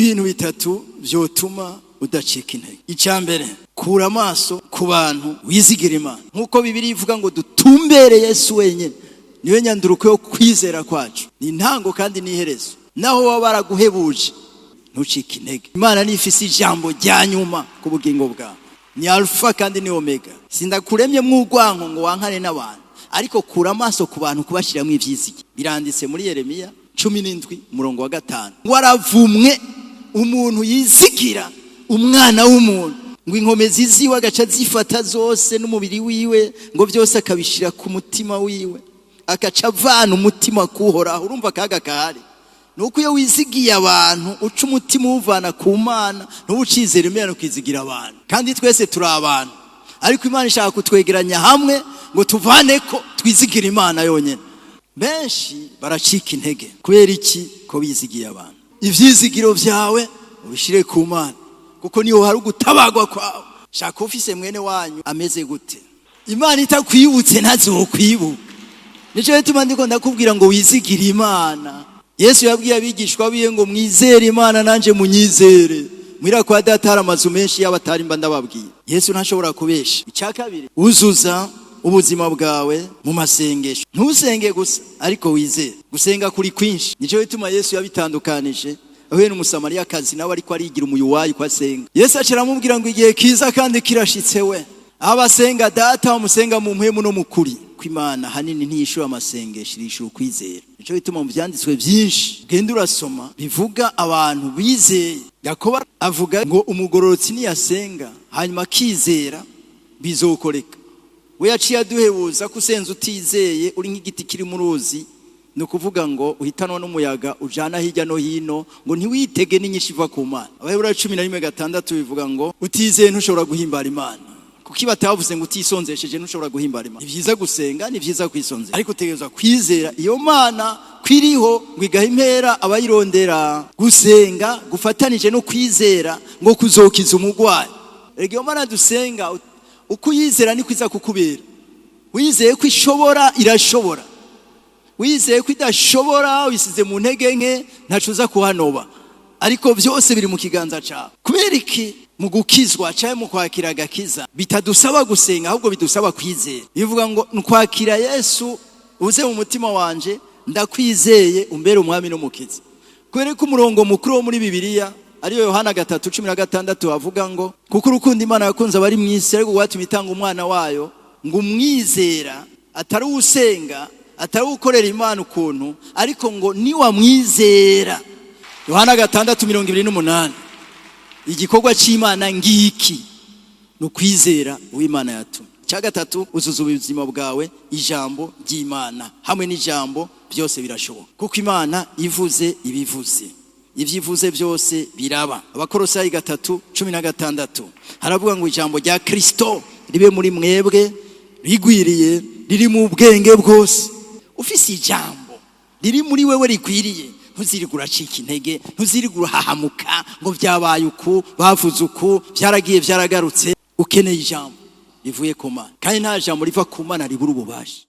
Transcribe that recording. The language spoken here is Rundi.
Ibintu bitatu vyotuma udacika intege. Icya mbere, kura amaso ku bantu, wizigira Imana, nk'uko Bibiliya ivuga ngo dutumbere Yesu wenyine, niwe nyanduruko yo kwizera kwacu, ni intango kandi ni iherezo. Naho baba baraguhebuje, ntucike intege. Imana niyo ifise ijambo rya nyuma ku bugingo bwawe, ni Alfa kandi ni Omega. Sindakuremye mw'urwanko ngo wankane n'abantu, ariko kura amaso ku bantu, kubashyiramo ibyizigi. Biranditse muri Yeremiya 17 umurongo wa 5 ngo: "Aravumwe umuntu yizigira umwana w'umuntu, ngo inkomezi ziwe agaca zifata zose n'umubiri wiwe, ngo byose akabishyira ku mutima wiwe, agaca avana umutima kuhoraho." Urumva akaga kahari ni uko iyo wizigiye abantu, uca umutima uwuvana ku Mana, ntuba ucizera Imana, ukizigira abantu. Kandi twese turi abantu, ariko Imana ishaka kutwegeranya hamwe ngo tuvane ko twizigira Imana yonyine. Benshi baracika intege kubera iki? Ko bizigiye abantu. Ibyizigiro byawe ubishyire ku Mana, kuko niho hari ugutabagwa kwawe. Shaka ufise mwene wanyu ameze gute? Imana itakwibutse ntazokwibuka. Nicyo gituma ndiko ndakubwira ngo wizigire Imana. Yesu yabwiye abigishwa biwe ngo: "Mwizere Imana, nanjye munyizere. Mwira kwa Data hari amazu menshi, y'abatari mba ndababwiye." Yesu ntashobora kubesha. Icya kabiri, uzuza ubuzima bwawe mu masengesho. Ntusenge gusa, ariko wizere. Gusenga kuri kwinshi, nicyo gituma Yesu yabitandukanije. Ahuye n'Umusamariyakazi, nawe ariko arigira umuyuwayi ko asenga, Yesu aca aramubwira ngo: "Igihe kiza kandi kirashitse, we abasenga Data bamusenga mu mpwemu no mu kuri." Ko Imana hanini ntiyishura amasengesho, irishura ukwizera. Nicyo gituma mu byanditswe byinshi ugenda urasoma bivuga abantu bizeye. Yakobo avuga ngo umugororotsi niyasenga hanyuma akizera, bizokoreka. We yaciye aduhebuza ko usenze utizeye uri nk'igiti kiri mu ruzi, ni ukuvuga ngo uhitanwa n'umuyaga ujana hirya no hino, ngo ntiwitege n'inyinshi iva ku Mana. Abaheburayo 11:6 bivuga ngo utizeye ntushobora guhimbara Imana. Kuko iyo batavuze ngo utisonzesheje ntushobora guhimbara Imana? Ni byiza gusenga, ni byiza kwisonzesha, ariko utegerezwa kwizera iyo Mana kwiriho, ngo igaha impera abayirondera. Gusenga gufatanije no kwizera ngo kuzokiza umurwayi. Erega iyo Mana dusenga, uko uyizera niko iza kukubera. Wizeye ko ishobora, irashobora. Wizeye ko idashobora, wisize mu ntege nke, ntaco uza kuhanoba. Ariko byose biri mu kiganza cyawe. Kubera iki mu gukizwa cyangwa mu kwakira agakiza bitadusaba gusenga, ahubwo bidusaba kwizera? Bivuga ngo kwakira Yesu uze mu mutima wanje, ndakwizeye, umbere umwami n'umukiza. Kubera ko umurongo mukuru wo muri Bibiliya ariyo Yohana 3:16 avuga ngo: "Kuko urukundo Imana yakunze abari mu isi ariko rwatumye itanga umwana wayo, ngo umwizera," atari uwusenga, atari uwukorera Imana ukuntu, ariko ngo niwamwizera. Yohana 6:28. Igikorwa cy'Imana ngiki, ni ukwizera uw'Imana yatumye. Icya gatatu, uzuza ubuzima bwawe ijambo ry'Imana. Hamwe n'ijambo byose birashoboka, kuko Imana ivuze ibivuze, ibyo ivuze byose biraba. Abakorosayi 3:16 haravuga ngo: "Ijambo rya Kirisito ribe muri mwebwe rigwiriye, riri mu bwenge bwose." Ufise ijambo riri muri wewe rikwiriye, ntuzirirwe uracika intege, ntuzirirwe urahahamuka ngo byabaye uku, bavuze uku, byaragiye, byaragarutse. Ukeneye ijambo rivuye ku Mana, kandi nta jambo riva ku Mana ribura ububasha.